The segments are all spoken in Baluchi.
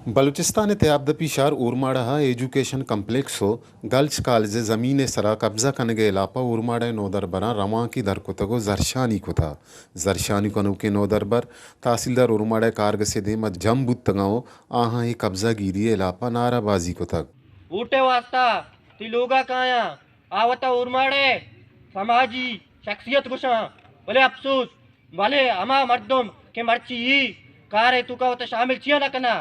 بلوچستان ءِ تیابدپی شہر اورماڑہ ءَ ایجوکیشن کمپلیکس ءُ گرلز کالج ءِ زمین ءِ سرا قبضہ کنگ ءِ ہلاپ ءَ اورماڑہ ءِ نودربراں روانکے در کتگ ءُ زھرشانی کتہ۔ زھرشانی کنوکیں نودربر تحصیلدار اورماڑہ ءِ کارگس ءِ دیم ءَ جم بوتگ اَنت ءُ آہاں اے قبضہ گیری ءِ ہلاپ ءَ نعرہ بازی کتگ۔ ووٹ ءِ واستہ تئی لوگ ءَ کایاں، آ وت ءَ اورماڑہ ءِ سماجی شخصیت گوشاں، بلے افسوس، بلے ہما مردم کہ مرچی اے کار ءِ توکا وت ءَ شامل چیا نہ کناں۔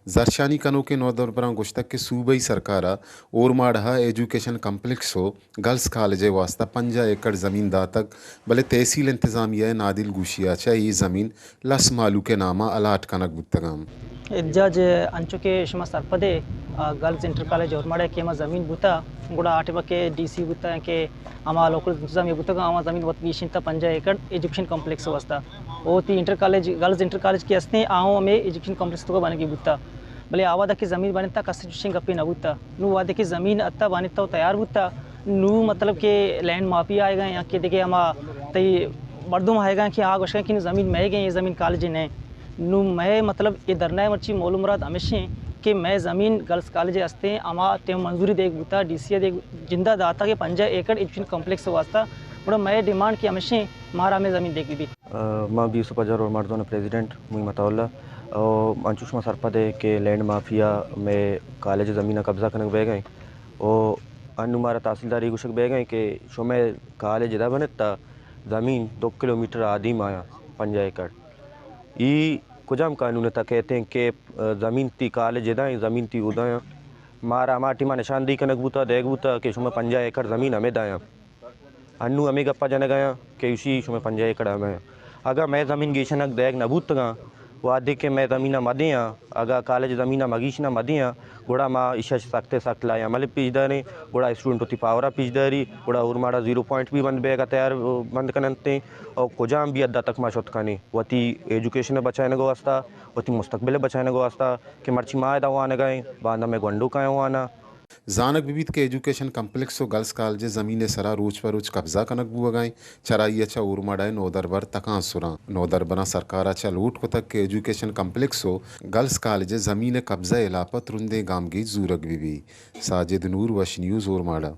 زھرشانی کنوکیں نودربراں گوشتگ کہ صوبائی سرکار ءَ اورماڑہ ءَ ایجوکیشن کمپلیکس ءُ گرلز کالج ءِ واستہ پنجاہ ایکڑ زمین داتگ، بلے تحصیل انتظامیہ ءِ نادلگوشی ءَ چہ اے زمین لس مھلوک ءِ نام ءَ الاٹ کنگ بوتگ اَنت۔ احتجاج انچو کہ شما سرپد ئے، آ، گرلز انٹر کالج اورماڑہ ءِ کہ ہما زمین بوتہ، گڑا آ ٹائم ءَ کہ ڈی سی بوتہ یا کہ ہما لوکل انتظامیہ بوتگ، آواں زمین وت گیشینتہ پنجاہ ایکڑ ایجوکیشن کمپلیکس ءِ واستہ۔ او وتی inter college, girls inter college کہ ہستیں، آہاں ہمے ایجوکیشن کمپلیکس ءِ توکا بنگی بوتہ۔ بلے آ وھد ءَ کہ زمین بنتہ، کس چشیں گپے نہ بوتہ۔ نوں وھدے کہ زمین اتہ، بنتہ ءُ تیار بوتہ، نوں مطلب کہ لینڈ مافیا آیگ ءَ یا کہ دگہ ہما تئی مردم آیگ ءَ کہ آ گوشگ ءَ کہ نوں زمین مئیگ ءِ، اے زمین کالج ءِ نہ اِنت۔ نوں مئے مطلب اے دھرنا ءِ مرچی مول ءُ مراد ہمیش اِنت کہ مئے زمین گرلز کالج ءِ ہستیں، ہما ٹائم منظوری دیگ بوتہ، ڈی سی ءَ دیگ جند ءَ داتہ کہ پنجاہ ایکڑ ایجوکیشن کمپلیکس ءِ واستہ، گڑا مئے ڈیمانڈ کہ ہمیش اِنت، مارا ہمے زمین دیگ بہ بیت۔ آ، ما بی ایس او پجار اورماڑہ زون ءِ پریزیڈنٹ مہیم عطا اللہ۔ آ، انچوش شما سرپد ئے کہ لینڈ مافیا مئے کالج ءِ زمین ءَ قبضہ کنگ بیگ ءَ اِنت۔ او انوں مارا تحصیلدار اے گوشگ بیگ ءَ اِنت کہ شمئے کالج ادا بنت تہ زمین دو کلومیٹر آدیم آیاں پنجاہ ایکڑ۔ اے کجام قانون ءِ تہ کیت اِنت کہ، آ، زمین تئی کالج ادا اِنت، زمین تئی اودا اِنت؟ مارا ہما ٹائم ءَ نشاندہی کنگ بوتہ، دیگ بوتہ کہ شمئے پنجاہ ایکڑ زمین ہمدا اِنت۔ انوں ہمے گپ ءَ جنگ ءَ آں کہ ایشی شمئے پنجاہ ایکڑ ہمے آں۔ اگاں مئے زمین گیشینگ دئیگ نہ بوتگاں، وھدے کہ مئے زمین ءَ مہ دیاں، اگاں کالج زمین ءَ مہ گیشیناں، مہ دیاں، گڑا ما ایشی ءَ سخت ءَ سخت لائحہ عمل پیش داریں، گڑا اسٹوڈنٹ وتی پاور ءَ پیش داری، گڑا اورماڑہ زیرو پوائنٹ بھی بند بیگ ءَ تیار، بند کننت ایں، اور کجام بھی حد ءَ تک ما شت کنیں وتی ایجوکیشن ءِ بچائینگ ءِ واستہ، وتی مستقبل ءِ بچائینگ ءِ واستہ کہ مرچی ما ادا وانگ ءَ ایں، باندا مئے گونڈو کایاں واناں۔ زانگ بہ بیت کہ ایجوکیشن کمپلیکس ءُ گرلز کالج ءِ زمین ءِ سرا روچ پہ روچ قبضہ کنگ بوگ ءَ اِنت، چرآئی ءَ چہ اورماڑہ ءِ نودربر تکانسر اَنت۔ نودربراں سرکار ءَ چہ لوٹ کتگ کہ ایجوکیشن کمپلیکس ءُ گرلز کالج ءِ زمین ءِ قبضہ ءِ ہلاپ ءَ ترندیں گامگیج زورگ بہ بیت۔ ساجد نور، وش نیوز، اورماڑہ۔